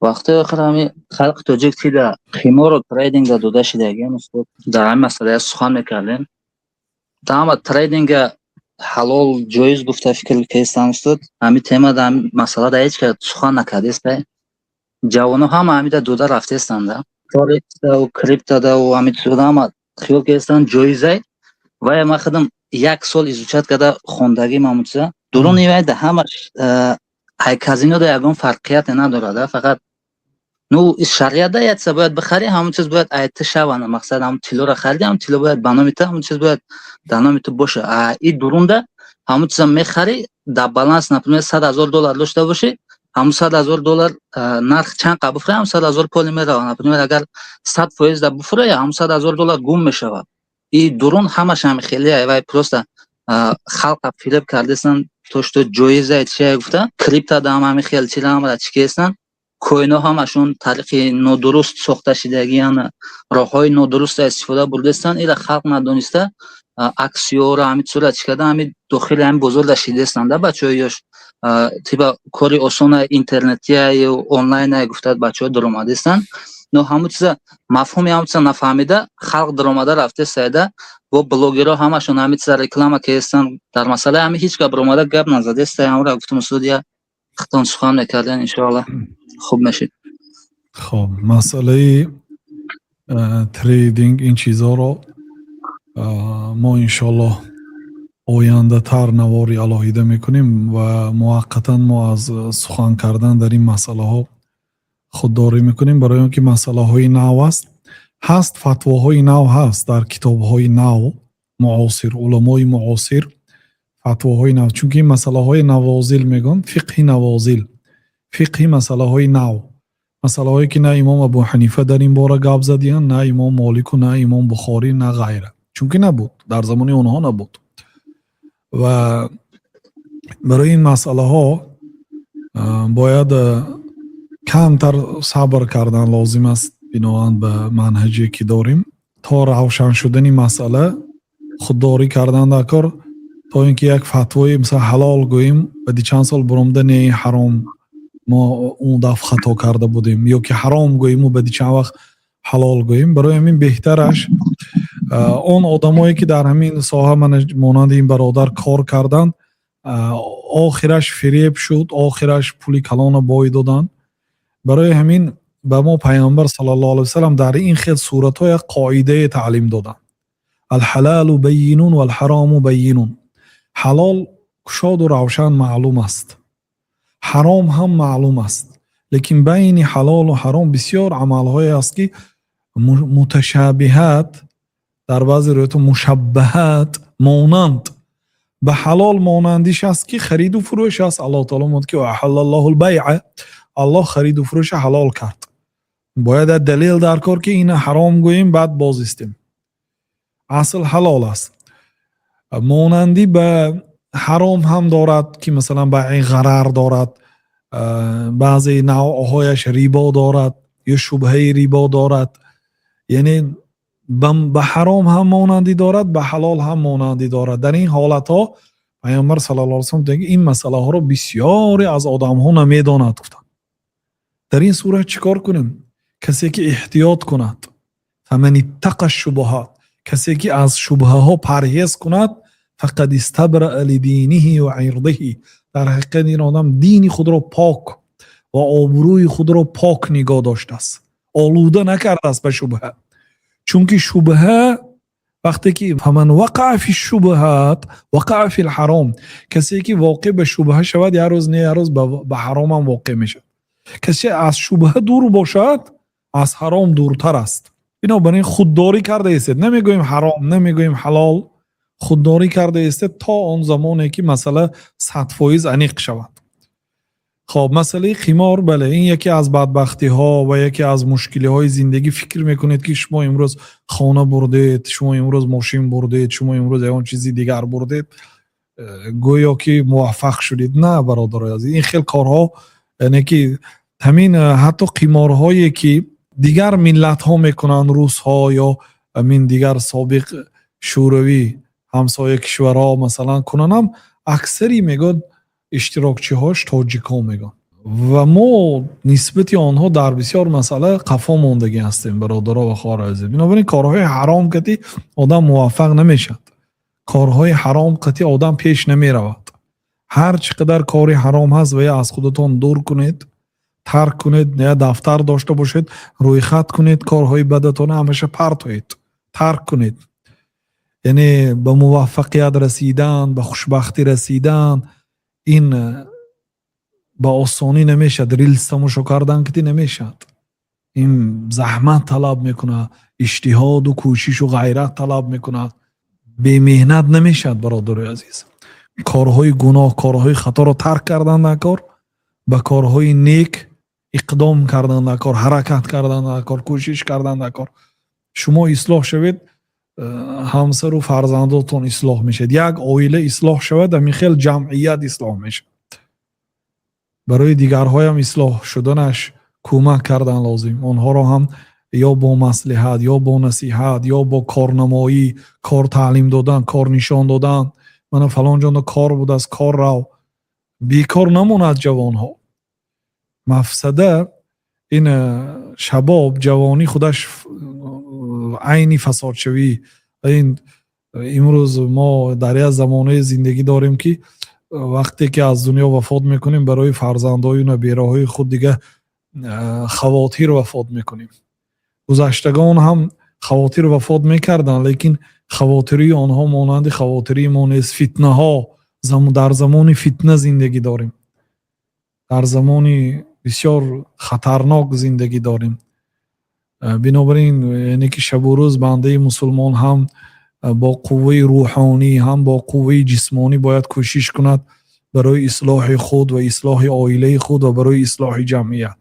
Вақтои охир ҳами халқи тоҷик чида қимору трейдинга дода шидагиам, устод, дар ҳамин масъала сухан мекардем. Ҳама трейдинга ҳалол, ҷоиз гуфта фикр кестам, устод. Ҳами тема да, ҳами масъала да ҳеҷ кас сухан накардеста. Ҷавоно ҳама ҳамида дода рафтестанда, форексдау, криптодау, ҳами чизода ҳама хиёл кестанд ҷоизай. Вая ман худам як сол изучать карда хондагим ҳамун чиза. Дуруни вай да ҳамаш ай казинода ягон фарқияте надорад, фақат, ну, шариат як чиза бояд бихарӣ, ҳамон чиз бояд ай ту шаванд. Мақсад, ҳамон тиллоро хариди, ҳамон тилло бояд ба номи ту, ҳамон чиз бояд дар номи ту боша. А и дурунда ҳамон чиза мехарӣ, дар баланс, например, 100 000 доллар дошта бошӣ, ҳамон 100 000 доллар нарх чанд қа буфурӣ, ҳамон 100 000 поли меравад. Например, агар 100% да буфурӣ, ҳамон 100 000 доллар гум мешавад. И дурун ҳамаш ҳами хеле вай просто халқа фиреб кардестанд, то что ҷоиза чия гуфта. Криптода ҳам ҳами хел чира ҳамара чӣ кестанд, коино ҳамашон тариқи нодуруст сохта шидагиян, роҳҳои нодуруста истифода бурдестанд. Ира халқ надониста аксиёро, ҳами чизоро чӣ карда, ҳами дохили ҳами бозор да шидестанд да бачаҳои ёш. Типа кори осона, интернетия, онлайна гуфта бачаҳо даромадестанд, но ҳамун чиза, мафҳуми ҳамун чиза нафаҳмида халқ даромада рафтесайда. Бо блогерҳо ҳамашон ҳами чиза реклама кестанд. Дар масъалаи ҳами ҳеҷ гап баромада гап назадеста. Ҳамра гуфтум, устод, я хитон сухан мекарден, иншоалло хуб мешид. Хоб, масъалаи трейдинг, ин чизҳоро мо иншоаллоҳ ояндатар навори алоҳида мекунем ва муваққатан мо аз сухан кардан дар ин масъалаҳо худдорӣ мекунем, барои он ки масъалаҳои нав аст. Ҳаст, фатвоҳои нав ҳаст дар китобҳои нав, муосир, уламои муосир фатвоҳои нав, чунки ин масъалаҳои навозил мегӯянд, фиқҳи навозил, фиқҳи масъалаҳои нав, масъалаҳое ки на имом Абу Ҳанифа дар ин бора гап задиянд, на имом Молику, на имом Бухорӣ, на ғайра, чунки набуд, дар замони онҳо набуд. Ва барои ин масъалаҳо бояд камтар сабр кардан лозим аст. Биноан ба манҳаҷе ки дорем, то равшан шудани масъала худдорӣ кардан дар кор, то ин ки як фатвои, мисал, ҳалол гӯем, баъди чанд сол буромда, не, ҳаром, мо он дафъ хато карда будем, ё ки ҳаром гӯему баъди чанд вақт ҳалол гӯем. Барои ҳамин беҳтараш он одамое ки дар ҳамин соҳа, мана монанди ин бародар, кор карданд, охираш фиреб шуд, охираш пули калона бой доданд. Барои ҳамин ба мо Пайғамбар саллаллоҳу алайҳи васаллам дар ин хел суратҳо як қоидае таълим доданд: الحلال بين والحرام بين. Ҳалол кушоду равшан маълум аст, ҳаром ҳам маълум аст, лекин байни ҳалолу ҳаром бисёр амалҳое аст, ки муташабиҳат, дар баъзе ривоятҳо мушаббаҳат, монанд ба ҳалол монандиш аст, ки хариду фурӯш аст. Аллоҳ таоло мегӯяд ки أحل الله البيع, Аллоҳ хариду фурӯша ҳалол кард. Бояд як далел дар кор, ки ина ҳаром гӯем, баъд боз истем. Асл ҳалол аст, монандӣ ба ҳаром ҳам дорад, ки масалан байъи ғарар дорад, баъзе навъҳояш рибо дорад ё шубҳаи рибо дорад, яъне ба ҳаром ҳам монандӣ дорад, ба ҳалол ҳам монандӣ дорад. Дар ин ҳолатҳо Пайғамбар саллаллоҳу алайҳи васаллам ин масъалаҳоро бисёре аз одамҳо намедонад гуфтанд. Дар ин сурат чӣ кор кунем? Касе ки эҳтиёт кунад, فمن اتقى الشبهات, касе ки аз шубҳаҳо парҳез кунад, فقد استبرأ لدينه وعرضه, дар ҳақиқат ин одам дини худро пок ва обрӯи худро пок нигоҳ доштааст, олуда накардааст ба шубҳа. Чунки шубҳа вақте ки فمن وقع في الشبهات وقع في الحرام, касе ки воқеъ ба шубҳа шавад, як рӯз не як рӯз ба ҳаромам воқеъ мешавад. Касе аз шубҳа дур бошад, аз ҳаром дуртар аст. Бинобар ин худдорӣ карда истед, намегӯем ҳаром, намегӯем ҳалол, худдорӣ карда истед то он замоне ки масъала 100% аниқ шавад. Хоб, масъалаи қимор, бале, ин яке аз бадбахтиҳо ва яке аз мушкилиҳои зиндагӣ. Фикр мекунед, ки шумо имрӯз хона бурдед, шумо имрӯз мошин бурдед, шумо имрӯз ягон чизи дигар бурдед, гӯё ки муваффақ шудед. На, бародарои азиз, ин хел корҳо, яъне ки ҳамин ҳатто қиморҳое ки дигар миллатҳо мекунанд, русҳо ё ҳамин дигар собиқ Шӯравӣ, ҳамсоя кишварҳо, масалан, кунанд ҳам, аксари мегӯяд иштирокчиҳош тоҷикҳо мегӯянд. Ва мо нисбати онҳо дар бисёр масъала қафо мондагӣ ҳастем, бародаро ва хоҳарои азиз. Бинобар ин корҳои ҳаром кати одам муваффақ намешавад, корҳои ҳаром кати одам пеш намеравад. Ҳар чӣ қадар кори ҳаром ҳаст, ва я аз худатон дур кунед, тарк кунед, я дафтар дошта бошед, рӯйхат кунед корҳои бадатона, ҳамаша партоед, тарк кунед. Яъне ба муваффақият расидан, ба хушбахтӣ расидан ин ба осонӣ намешавад. Рилс тамошо кардан кити намешавад. Ин заҳмат талаб мекунад, иҷтиҳоду кӯшишу ғайрат талаб мекунад. Бемеҳнат намешавад, бародарои азиз. Корҳои гуноҳ, корҳои хаторо тарк кардан дар кор, ба корҳои нек иқдом кардан дар кор, ҳаракат кардан дар кор, кӯшиш кардан дар кор. Шумо ислоҳ шавед, ҳамсару фарзандотон ислоҳ мешавад. Як оила ислоҳ шавад, ҳамин хел ҷамъият ислоҳ мешавад. Барои дигарҳоям ислоҳ шуданаш кӯмак кардан лозим. Онҳоро ҳам ё бо маслиҳат, ё бо насиҳат, ё бо корнамоӣ, кор таълим додан, кор нишон додан. Мана фалон ҷондо кор будааст, кор рав, бекор намонад ҷавонҳо. Мафсада ин шабоб, ҷавонӣ худаш айни фасодшавӣ. Ин имрӯз мо дар як замонае зиндагӣ дорем, ки вақте ки аз дунё вафот мекунем, барои фарзандою набераҳои худ дига хавотир вафот мекунем. Гузаштагон ҳам хавотир вафот мекарданд, лекин хавотирии онҳо монанди хавотирии мо нест. Фитнаҳо, дар замони фитна зиндагӣ дорем, дар замони бисёр хатарнок зиндагӣ дорем. Бинобар ин, яъне ки шабу рӯз бандаи мусулмон ҳам бо қувваи рӯҳонӣ, ҳам бо қувваи ҷисмонӣ бояд кӯшиш кунад барои ислоҳи худ ва ислоҳи оилаи худ ва барои ислоҳи ҷамъият.